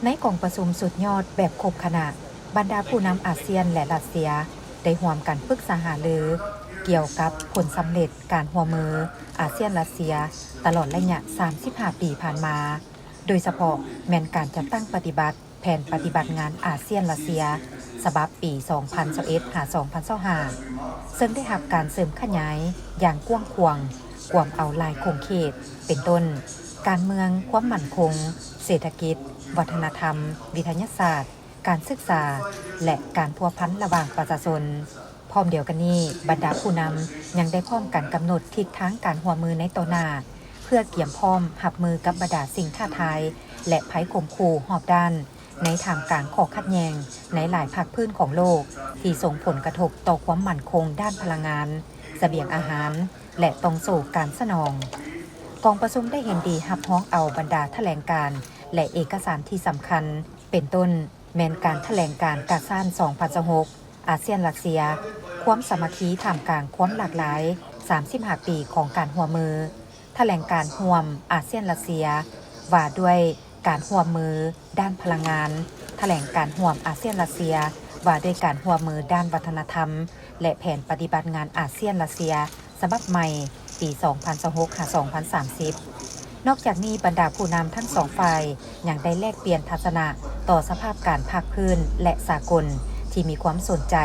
ໃນກອງປະຊຸມສຸດຍອດແບບຄົບຄະນະ, ບັນດາຜູ້ນຳອາຊຽນ ແລະ ຣັດເຊຍ ໄດ້ຮ່ວມກັນປຶກສາຫາລືກ່ຽວກັບຜົນສຳເລັດການຮ່ວມມືອາຊຽນ-ຣັດເຊຍ ຕະຫຼອດໄລຍະສາມສິບຫ້າປີຜ່ານມາ, ໂດຍສະເພາະແມ່ນການຈັດຕັ້ງປະຕິບັດແຜນປະຕິບັດງານອາຊຽນ-ຣັດເຊຍ ສະບັບປີສອງພັນຊາວເອັດຫາສອງພັນຊາວຫ້າ ເຊິ່ງໄດ້ຮັບການເສີມຂະຫຍາຍຢ່າງກວ້າງຂວາງ, ກວມເອົາຫຼາຍຂົງເຂດ ເປັນຕົ້ນ ການເມືອງ, ຄວາມໝັ້ນຄົງ, ເສດຖະກິດ, ວັດທະນະທຳ, ວິທະຍາສາດ, ການສຶກສາ ແລະ ການພົວພັນລະຫວ່າງປະຊາຊົນ. ພ້ອມດຽວກັນນີ້, ບັນດາຜູ້ນຳຍັງໄດ້ພ້ອມກັນກຳນົດທິດທາງການຮ່ວມມືໃນຕໍ່ໜ້າ ເພື່ອກຽມພ້ອມຮັບມືກັບບັນດາສິ່ງທ້າທາຍ ແລະ ໄພຂົ່ມຂູ່ຮອບດ້ານ ໃນທ່າມກາງຂໍ້ຂັດແຍ່ງໃນຫຼາຍພາກພື້ນຂອງໂລກ ທີ່ສົ່ງຜົນກະທົບຕໍ່ຄວາມໝັ້ນຄົງດ້ານພະລັງງານ, ສະບຽງອາຫານ ແລະ ຕ່ອງໂສ້ການສະໜອງ. ກອງປະຊຸມໄດ້ເຫັນດີຮັບຮອງເອົາບັນດາຖະແຫຼງການ ແລະ ເອກະສານທີ່ສຳຄັນ ເປັນຕົ້ນ ແມ່ນການຖະແຫຼງການກາຊານສອງພັນຊາວຫົກ ອາຊຽນ-ຣັດເຊຍ ຄວາມສາມັກຄີທ່າມກາງຄວາມຫຼາກຫຼາຍສາມສິບຫ້າປີຂອງການຮ່ວມມື, ຖະແຫຼງການຮ່ວມອາຊຽນ-ຣັດເຊຍ ວ່າດ້ວຍການຮ່ວມມືດ້ານພະລັງງານ, ຖະແຫຼງການຮ່ວມອາຊຽນ-ຣັດເຊຍ ວ່າດ້ວຍການຮ່ວມມືດ້ານວັດທະນະທຳ ແລະ ແຜນປະຕິບັດງານອາຊຽນ-ຣັດເຊຍ ສະບັບໃໝ່ ປີສອງພັນຊາວຫົກຫາສອງພັນສາມສິບ. ນອກຈາກນີ້, ບັນດາຜູ້ນຳທັງສອງຝ່າຍຍັງໄດ້ແລກປ່ຽນທັດສະນະຕໍ່ສະພາບການພາກພື້ນ ແລະ ສາກົນ ທີ່ມີຄວາມສົນໃຈ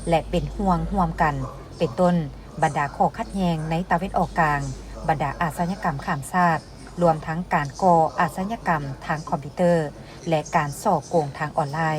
ແລະ ເປັນຫ່ວງຮ່ວມກັນ ເປັນຕົ້ນ ບັນດາຂໍ້ຂັດແຍ່ງໃນຕາເວັນອອກກາງ, ບັນດາອາຊະຍາກຳຂ້າມຊາດ, ລວມທັງການກໍ່ອາຊະຍາກຳທາງຄອມພິວເຕີ ແລະ ການສໍ້ໂກງທາງອອນລາຍ.